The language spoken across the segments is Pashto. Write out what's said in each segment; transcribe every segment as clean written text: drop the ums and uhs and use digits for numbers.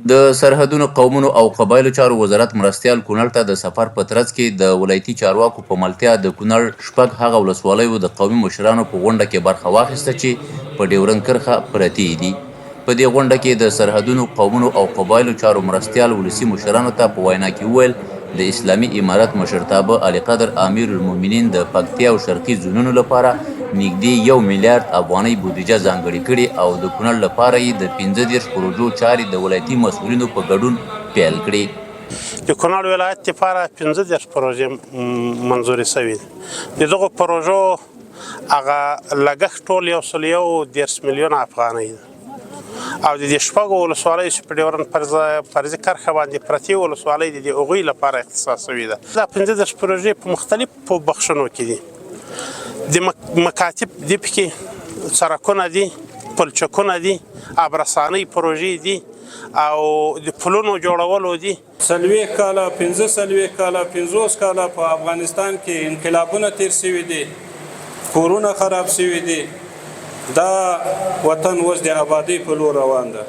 د سرحدونو، قومونو او قبایلو چارو وزارت مرستیال کونړ ته د سفر په ترڅ کې د ولایتي چارواکو په ملتیا د کونړ شپږ هغه ولسوالیو د قومي مشرانو په غونډه کې برخه واخیسته چې په ډیورند کرښه پرتې دي. په دې غونډه کې د سرحدونو، قومونو او قبایلو چارو مرستیال ولسي مشرانو ته په وینا کې وویل، د اسلامي امارت مشرتابه عالیقدر امیرالمؤمنین د پکتیا او شرقي زونونو لپاره نږدې یو میلیارد افغانۍ بودیجه ځانګړې کړې او د کونړ لپاره یې د 35 پروژو چارې د ولایتي مسؤلینو په ګډون پیل کړې. د کونړ ولایت لپاره 35 پروژې منظورې شوې دي. د دغو پروژو هغه لګښت ټول 131 میلیونه افغانۍ ده او د دې شپږو ولسوالیو چې په ډیورنډ فرضي کرښه باندې پرتې ولسوالۍ دي، د هغوی لپاره اختصاص شوې ده. دا 35 پروژې په مختلفو بخشونو کې دي. د مکاتب دي پکې، سړکونه دي، پلچکونه دي، ابرسانۍ پروژې دي او د پلونو جوړولو دي. 40 کاله، 45 کاله، 50 کاله په افغانستان کې انقلابونه تیر شوي دي، کورونه خراب شوي دي. دا وطن اوس د آبادۍ په لور روان ده.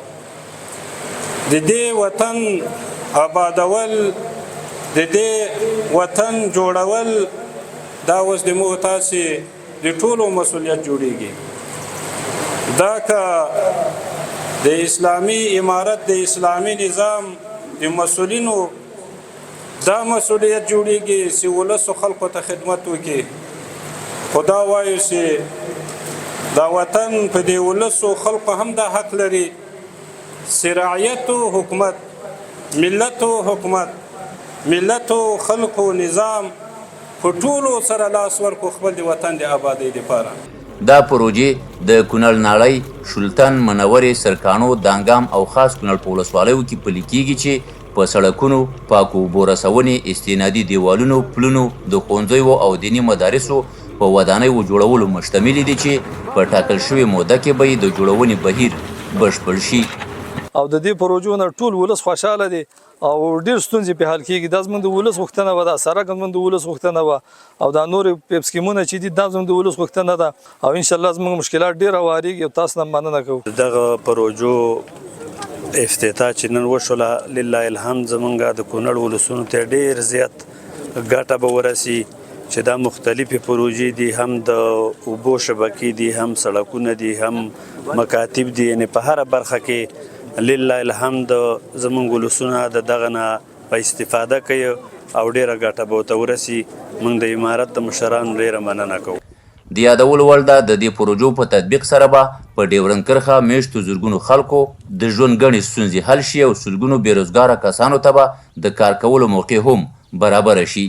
د دې وطن آبادول، د دې وطن جوړول، دا اوس د موږ تاسې د ټولو مسولیت جوړیږي. دا که د اسلامي امارت، د اسلامي نظام د مسولینو دا مسولیت جوړیږي چې ولس خلکو ته خدمت وکړي، خو دا وایو چې دا وطن په دې ولسو خلکو هم دا حق لري چې رعیت حکومت، ملت حکومت، ملت خلکو نظام په ټولو سره لاس ورکو خپل د وطن د آبادۍ لپاره. دا پروژې د کونړ ناړۍ، شلتن، منورې، سرکاڼو، دانګام او خاص کونړ په ولسوالیو کې پلي کېږي چې په سړکونو، پاکو اوبو رسونې، استنادي دیوالونو، پلونو، د ښوونځیو او دیني مدارسو په ودانیو جوړولو مشتملې دي چې په ټاکل شوې موده کې به یې د جوړونې بهیر بشپړ شي. او د دې پروژو نه ټول ولس خوشاله دی او ډیر ستونزې په حل کیږي. دا زموږ د ولس غوښتنه وه، دا سړک زموږ د ولس غوښتنه وه او دا نورې پیپ سکیمونه چې دي، دا زموږ د ولس غوښتنه ده او ان شاء الله زموږ مشکلات ډیر هواریږي او تاسو نه مننه کوو. دغه پروژو افتتاح چې نن وشوله، لله الحمد، زمونږ د کونړ ولسونو ته ډیر زیات ګټه به ورسي چې دا مختلفې پروژې دي، هم د اوبو شبکې دي، هم سړکونه دي، هم مکاتب دي، یعنی په هره برخه کې لله الحمد زمونږ ولسونه د دغه نه په استفاده کوي او ډیره ګټه به ورته ورسي. موږ د امارت د مشرانو ډیره مننه کوو. د یادولو وړ ده، د دې پروژو په تطبیق سره به په ډیورند کرښه مېشتو زرګونو خلکو د ژوند ګڼې ستونزې حل شي او سلګونو بې روزګاره کسانو ته به د کار کولو موقع هم برابره شي.